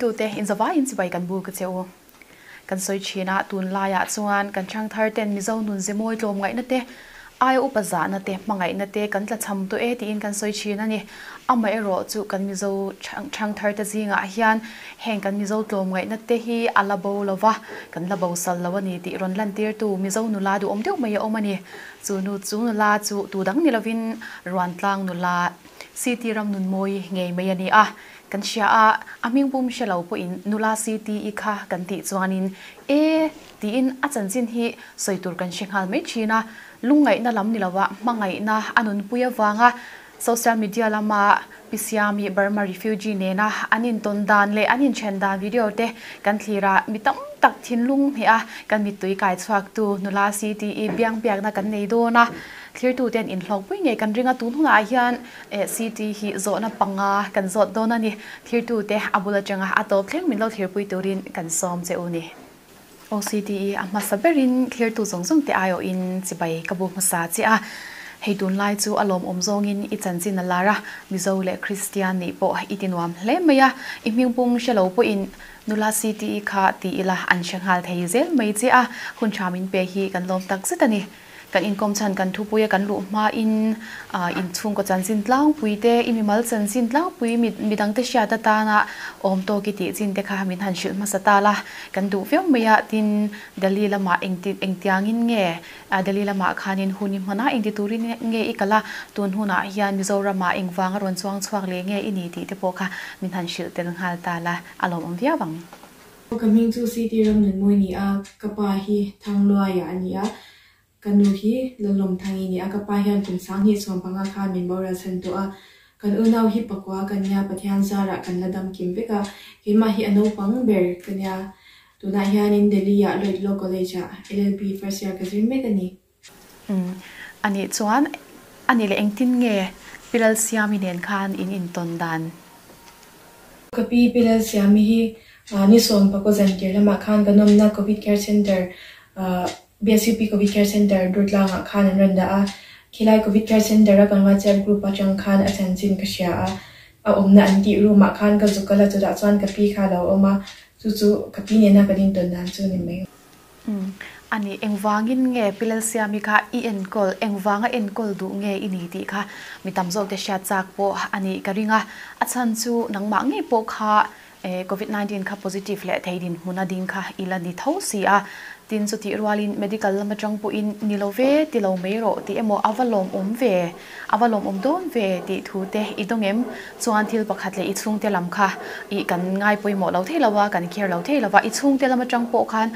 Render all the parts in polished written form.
Thirtute inzavaiin chibai kan buk a che u. Kan sawi thin a, tunlaiah chuan kan ṭhangthar ten Mizo nun ze mawi tlawmngaihna te, aia upa zahna te, hmangaihna te kan tlachham tawh e tiin kan sawi thin a ni. Amaherawh chu kan Mizo ṭhangthar te zingah hian heng kan Mizo tlawmngaihna te hi a la bo lo va, kan la bosal lo a ni tih rawn lantirtu Mizo nula duhawm deuh mai a awm a ni. Chu nu chu nula chu tu dang ni lovin Ruantlang nula CT Ramnunmawi ngei mai a ni a. Kan hria a, a hming pum hre lo pawhin nula CTE kha kan tih chuanin e tiin a chanchin hi sawi tur kan hre nghal mai thin a, lungngaihna lam ni lova hmangaihna a nunpui avanga social media lama Pi Siami Burma refugee nena an intawn dan leh an inthen dan video te kan thlir a, mi tam tak thinlung hneh a kan mittui kai chhuaktu nula CTE biang biakna kan nei dawn a, thlirtuten inhlawkpui ngei kan ring a, tun hunah hian CT hi zawhna panga kan zawt dawn a ni. Thirtute a bul atanga a tawp thleng min lo thirpui turin kan sawm che u ni. OCTE a hmasa berin thirtu zawng zawng te aiawhin chibai ka bu hmasa che a. Hei tunlai chu a lawmawm zawngin i chanchin a lar a, Mizo leh Kristian nih pawh i ti nuam hle mai a. I hmingpum hre lo pawhin nula CTE kha ti ila an hre nghal thei zel mai che a, hun tha min pe hi kan lawm takzet a ni. Kan inkawm chhan kan thupuia kan luh hmain inchhungkaw chanchin tlangpui te, i mimal chanchin tlangpui midangte hriat atana awm tawk i tih chin te kha min han hrilh hmasa ta la, kan duh viau mai a, tin Delhi lamah engti engtiangin nge Delhi lamah khanin hun i hman a, engti turin nge i kal a, tun hunah hian Mizoramah engvanga rawn chuang chhuak leh nge i ni tih te pawh kha min han hrilh tel nghal ta la, a lawmawm viau ang. Ka hming chu CT Ramnunmawi ni a, ka pa hi Thangluaia a ni a, ka nu hi Lalawmthangi ni a, ka pa hian kum 2015 khan min boral chhan tawh a, kan unau hi pakua ka nia, Pathian zarah kan la dam kim vek a, keimah hi a naupang ber ka nia, tunah hianin Delhi-ah Lloyd Law College-ah LLB first year ka zir mek a ni. Umm, anih chuan ani leh engtin nge Pi Lalsiami nen khan in intawn dan? Ka pi Pi Lalsiami hi ni 10 zantir lamah khan kan awmna Covid Care Centre, BSUP Covid Care Centre Durtlangah khan an rawn dah a. Khilai Covid Care Centre a kan WhatsApp group atang khan a chanchin ka hria a, a awmna an tih room ah khan ka zuk kal a, chutah chuan ka pi kha a lo awm a, chu chu ka pi nena kan intawn dan chu ni mai. Umm, a ni, engvangin nge Pi Lalsiami kha i enkawl, engvanga enkawl duh nge i ni tih kha mi tam zawk te hriat chak pawh a nih ka ring a, a chhan chu nangmah ngei pawh kha Covid 19 kha positive leh thei dinhmun a ding kha i la ni tho si a, tin chutih rualin medical lam atang pawhin ni lo ve ti lo mai rawh tih emaw a va lawmawm ve, a va lawmawm dawn ve tih thu te i dawng em? Chuan thil pakhat leh i chhungte lam kha i kan ngai pawimawh lo thei lo a, kan care lo thei lo va, i chhungte lam atang pawh khan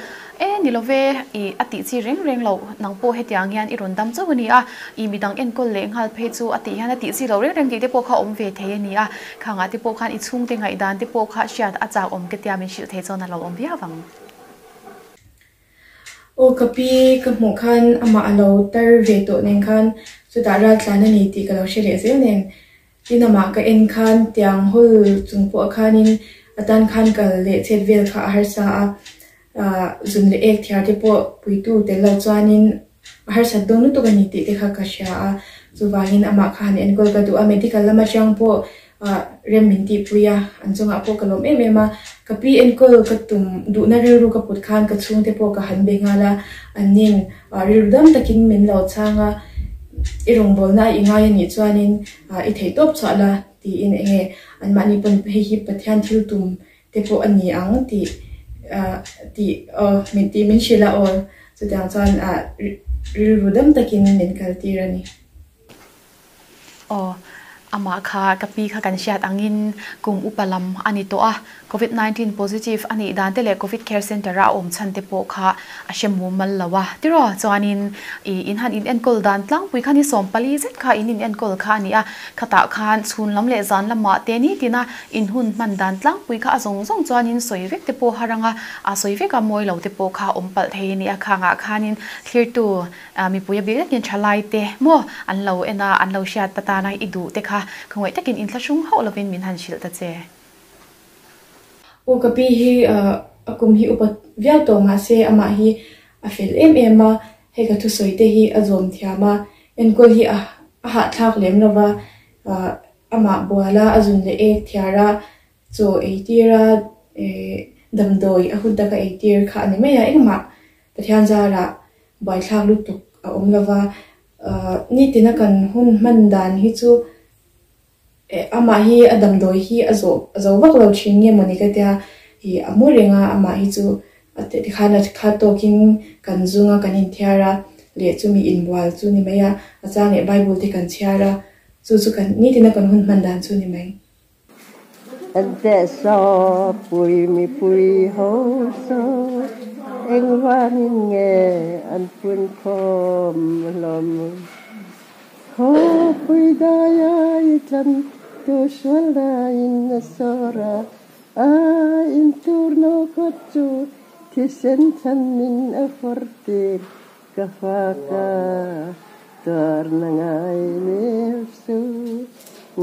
e ni lo ve i a tih chi reng reng lo, nang pawh hetiang hian i rawn dam chauh a ni a, i midang enkawl leh nghal phei chu a tih hian a tih chi lo reng reng tih te pawh kha awm ve thei a ni a, khangah te pawh khan i chhungte ngaihdan te pawh kha hriat a chak awm ketia min hrilh thei chuan a lo awm viau ang. Aw ka pi ka hmuh khan amah a lo tar ve tawh nen khan chutah raltlan a ni tih ka lo hre leh zel nen tin amah ka en khan tiang hawl chung pawh khanin a tan khan kal leh chet vel kha a harsa a, ah zun leh ek thiar te pawh puitu tel lo chuanin a harsat dawn lutuk a ni tih te kha ka hria a, chuvangin amah kha han enkawl ka duh a, medical lama chiang pawh ah rem min tihpui a, an chungah pawh ka lawm em em a, ka pi enkawl ka tum duhna rilru ka put khan ka chhungte pawh ka han be nghal a, an nin ah rilru dam takin min lo chhang a, i rawngbawlna i ngai a nih chuanin ah i theihtawp chhuah la tiin enge anmahni pawn hei hi Pathian thil tum te pawh a ni ang tih ah tih aw min tih min hrilh a aw chutiang chuan ah rilru dam takin min kal tir a ni. Aw, amah kha ka pi kha kan hriat angin kum upa lam a ni tawh a, Covid 19 positive a nih dan te leh Covid care centre a awm chhan te pawh kha a hre mumal lo a tiraw? Chuanin i in han in enkawl dan tlangpui kha ni 14 zet kha in in enkawl kha a ni a, khatah khan chhun lam leh zan lamah te nitina in hun hman dan tlangpui kha a zawng zawng chuanin sawi vek te pawh har anga a sawi vek a mawi lo te pawh kha awm palh thei a ni a, khangah khanin thlirtu mipui a bik takin thalai te maw an lo en a, an lo hriat ta tana i duh te kha khawngaih takin inthlahrung hauh lovin min han hrilh ta che. Aw ka pi hi a kum hi upa viau tawh mahse amah hi a fel em em a, hei ka thusawi te hi a zawm thiam a, enkawl hi a hahthlak lem lova, amah buala a zun leh ek thiar a, chaw ei tir a, Damdawi a hun taka eitir kha a ni mai a, engmah Pathian zarah buaithlak lutuk a awm lova, nitina kan hun hman dan hi chu amah hi a damdawi hi a zawh a zo vak lo thin nge mawni ka tia, ih a mu reng a, amah hi chu tikhan a khat tawkin kan zung a, kan inthiar a, leh chumi inbual chu ni mai a, a chang leh Bible te kan chhiar a, chu chu kan nitina kan hun hman dan chu ni mai. Ente saw pui mipui ho saw engvanin nge an pun khawm hlawm? Khaw pui daia i tlan tu sual laiin a sawr a, a intur no khawt chu thisen chhan min a fawr tir ka fak a. Tuarna ngai neu suh,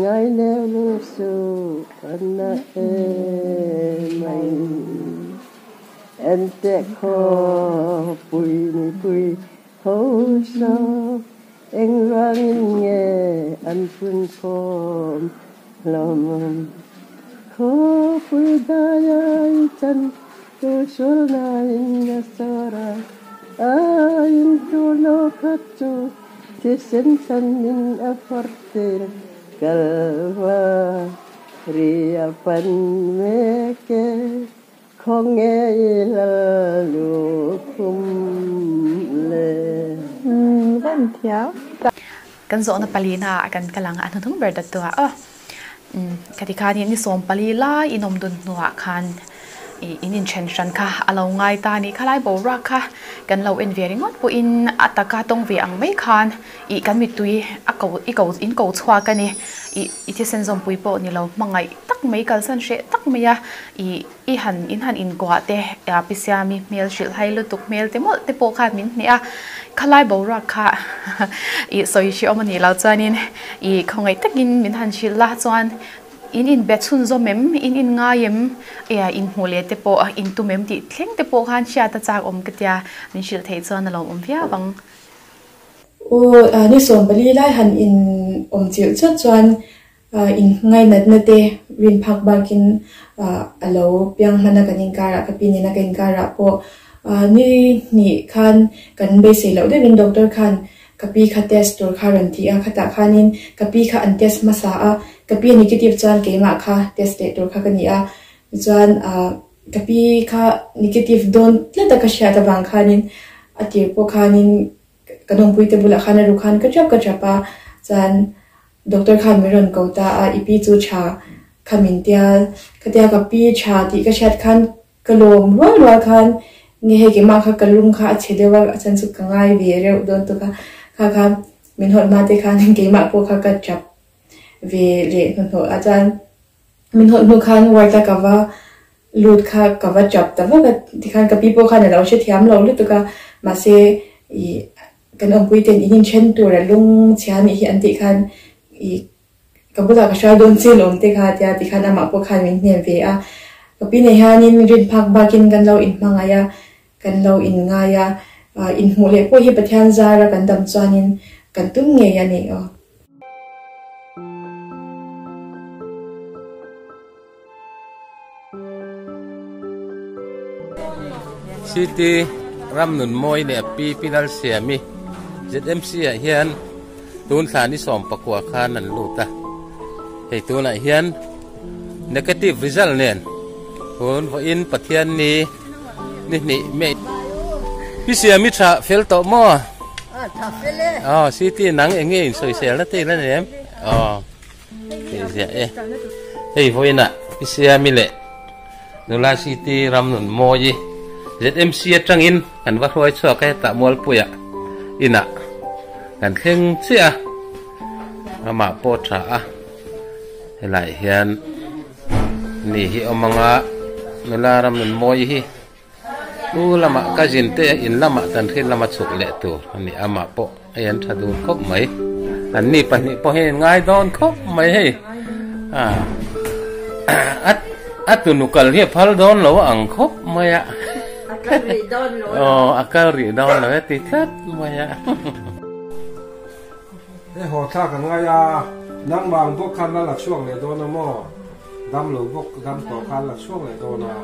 ngai neu lul suh, a na em mai. Enteh khaw pui mipui ho saw, engvangin nge an pun khawm hlawm? Khaw pui daia i chan tu sualnain a sawr a. A inturno khat chu thisen thlanin a fawrh tir kalva ri a pan mek e, khawnge i lal lukhum le. Kan zawhna palina ah kan kal ang a hnuhnung ber dat tu ah aw. Ka ti khan ni 40 lai in awm dun hnuah khan in inthen hran kha a lo ngai ta a ni. Khalai boruak kha kan lo en ve ringawt pawhin a taka tawng ve ang mai khan ih kan mittui a ko i ko in ko chhuak a ni. Ih i thisen zawmpui pawh ni lo hmangaih tak mai kalsan hreh tak mai a ih i han in han inkuah te pi Siami hmel hrilh hai lutuk hmel te mawlh te pawh khan min hneh a, khalai boruak kha ih sawi hreh awm a nih loh chuanin ih khawngaih takin min han hrilh la chuan in inbe chhunzawm em in in ngai em in hmuh leh te pawh in tum em tih thleng te pawh khan hriat a chak awm ka tia min hrilh theih chuan a lo awm viau ang. Aw ni 40 lai han in awm chilh chawt chuan Inngainatna te rin phak bakin a lo piang hman a kan inkarah ka pi nena ka inkarah pawh ni hnih khan kan beisei loh deuhin doctor khan ka pi kha test tur kha rawn ti a, khatah khanin ka pi kha an test hmasa a, ka pi a negative chuan keimah kha test leh tur kha ka ni a, tichuan ka pi kha negative dawn tlat a ka hriat avang khanin a tir pawh khanin ka nawmpuite bulah khan a ru khan ka tap ka tap a, chuan Doctor khan min rawn ko ta a, i pi chu tha kha min tia, khatia ka pi tha tih ka hriat khan ka lawm rual rual khan nge hei keimah kha ka lung kha a chhe deuh a, a chhan chu ka ngai ve reuh dawn tuk a, kha kha min hawlh hma te khan keimah pawh kha ka tap ve leh hnuhnawh a, chuan min hawlh hnu khan ward a ka va lut kha ka va tap ta vak a, tikhan ka pi pawh khan a lo hrethiam lo lutuk a, mahse ih Kan awmpui ten in inthen tur a lung chhia nih hi an tih khan i ka bulah ka hruai dawn che lawm te kha tia ti khan amah pawh khan min hnem ve a. Ka pi nei hianin rin phak bakin kan lo inhmangaih a, kan lo inngai a, inhmuh leh pawh hi Pathian zara kan dam chuanin kan tum ngei a ni aw. City ram nun mawi leh a pi Pi Lalsiami ZMC ah hian tun thla ni 19 khan an lut a, hei tunah hian negative result nen tun vawiin Pathian ni ni hnih May Pi Siami tha fel tawh maw? Aw City nang eng nge insawisel na te ila nei em? Aw. Tihziah e. Hei vawiinah Pi Siami leh Nula City Ramnunmawii ZMC atangin kan va hruai chhuak a, hetah Mualpuiah inah kan thleng chiah a, amah pawh tha a, helaiah hian ni hi awm anga Nula Ramnunmawii hi U lamah ka zin te in lamah kan hrin lama chhuk leh tur a ni amah pawh hei an tha dun khawp mai an ni pahnih pawh hian ngai dawn khawp mai hei a a tunu kal hi a phal dawn lo a ang khawp mai a aw a kal rih dawn lo e ti tlat mai a. Hei haw thlak an ngai a, nangmah ang bawk khan la la chhuak leh dawn a maw? Dam lo bawk dam tawh khan la chhuak leh dawn a,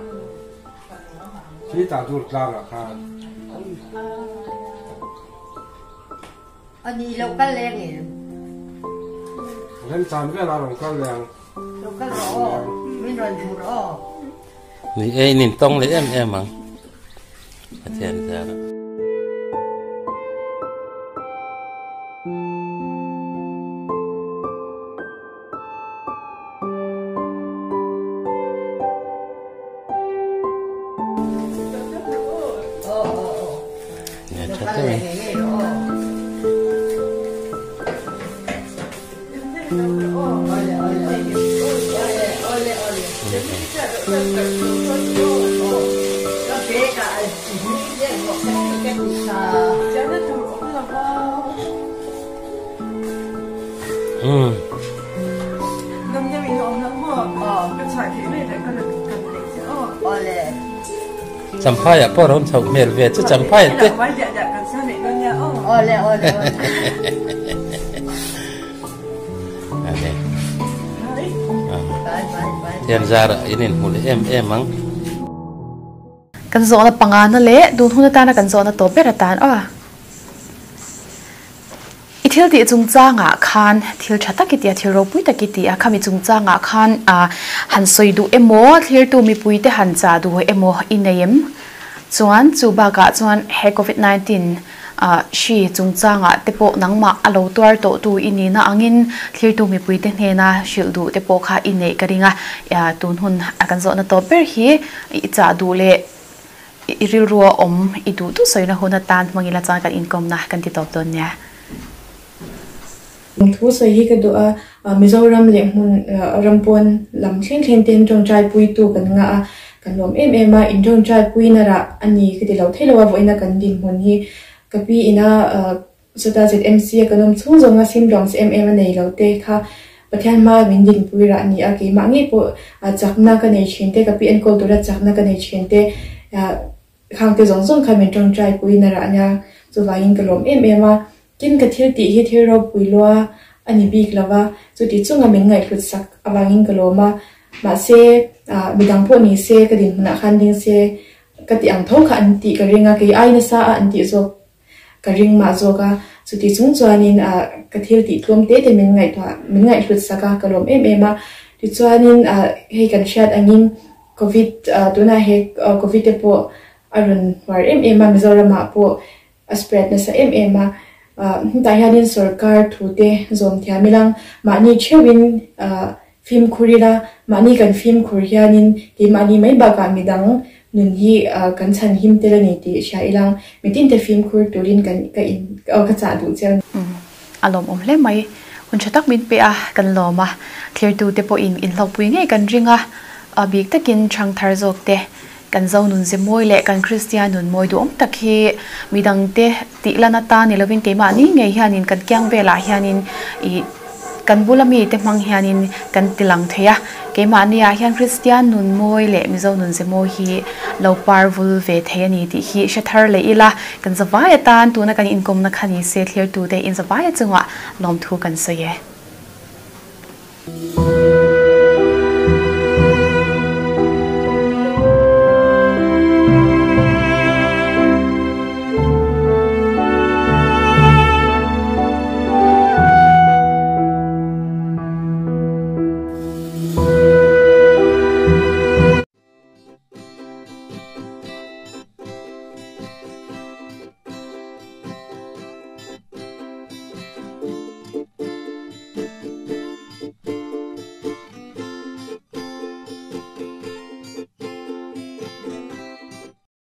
khi tah dur tlang ah khan. A ni lo kal leng em? Remchan vel a rawn kal leng. Lo kal rawh aw, min rawn hmu rawh aw. Ni e, in intawng leh em em ang. Pathian zara. Champhai ah pawh rawn chhoh hmel ve chu champhai te. Thian zar ah in inhmu leh em em ang. Kan zawhna pangana leh dun hun atana kan zawhna tawp ber atan aw. I thil tih chungchangah khan thil tha tak i ti a, thil ropui tak i ti a, khami chungchangah khan han sawi duh emaw, thlirtu mipuite han chah duh emaw i nei em? Chuan chu bakah chuan he Covid 19 hri chungchangah te pawh nangmah a lo tuar tawhtu i nihna angin thlirtu mipuite hnena hrilh duh te pawh kha i neih ka ring a, tun hun a kan zawhna tawp ber hi i chah duh leh I rilrua awm i duh duh sawina hun atan hmangin la chuan kan inkawmna kan ti tawp dawn nia. Thu sawi hi ka duh a, Mizoram leh hmun ram pawn lam thleng thleng ten tawngtai puitu kan ngah a, kan lawm em em a, in tawngtai puina rah a ni ka ti lo thei lo a, vawiina kan dinhmun hi ka pi ina Chutah ZMC a kan awm chhung zawnga symptoms em em a nei lo te kha Pathian hma min dinpui rah a ni a, keimah ngei pawh chakna ka nei thin te, ka pi enkawl tura chakna ka nei thin te, khang te zawng zawng kha min tawngtai puiin a rah a nia, chuvangin ka lawm em em a. Tin, ka thil tih hi thil ropui lua a ni bik lo va, chuti chunga min ngaihhlut sak avangin ka lawm a, mahse midang pawh ni se ka dinhmunah khan ding se ka ti ang tho kha an tih ka ring a, kei ai nasa a an tih zawk Ka ring mah zawk a, chuti chung chuanin ah ka thil tih tlawm te te min ngaihtuah min ngaihhlut sak a, ka lawm em em a. Tichuanin ah hei kan hriat angin Covid ah tunah he Covid te pawh a rawn hmuar em em a, Mizoramah pawh a spread nasa em em a. Ah hetah hianin sorkar thu te zawm thiam ilang mahni theuhin ah Fimkhur ila, mahni kan fimkhur hianin keimahni mai bakah midang nun hi kan chhan him tel a ni tih hria ila, mitinte fimkhur turin kan ka in ka chah duh che a ni. Umm a lawmawm hle mai. Hun tha tak min pe a, kan lawm a. Thlirtute pawhin inhlawkpui ngei kan ring a, a bik takin chhang thar zawk te, kan Zo nun ze mawi leh kan Kristian nun mawi duhawm tak hi midangte tih lan atan ni lovin keimahni ngei hianin kan kiang velah hianin ih kan bula mite hmang hianin kan ti lang thei a, keimahniah hian Kristian nun mawi leh Mizo nun ze mawi hi lo par vul ve thei a ni tih hi hre thar leh ila, kan zavai atan tuna kan inkawmna kha ni se thlirtute inzavai chungah lawmthu kan sawi e.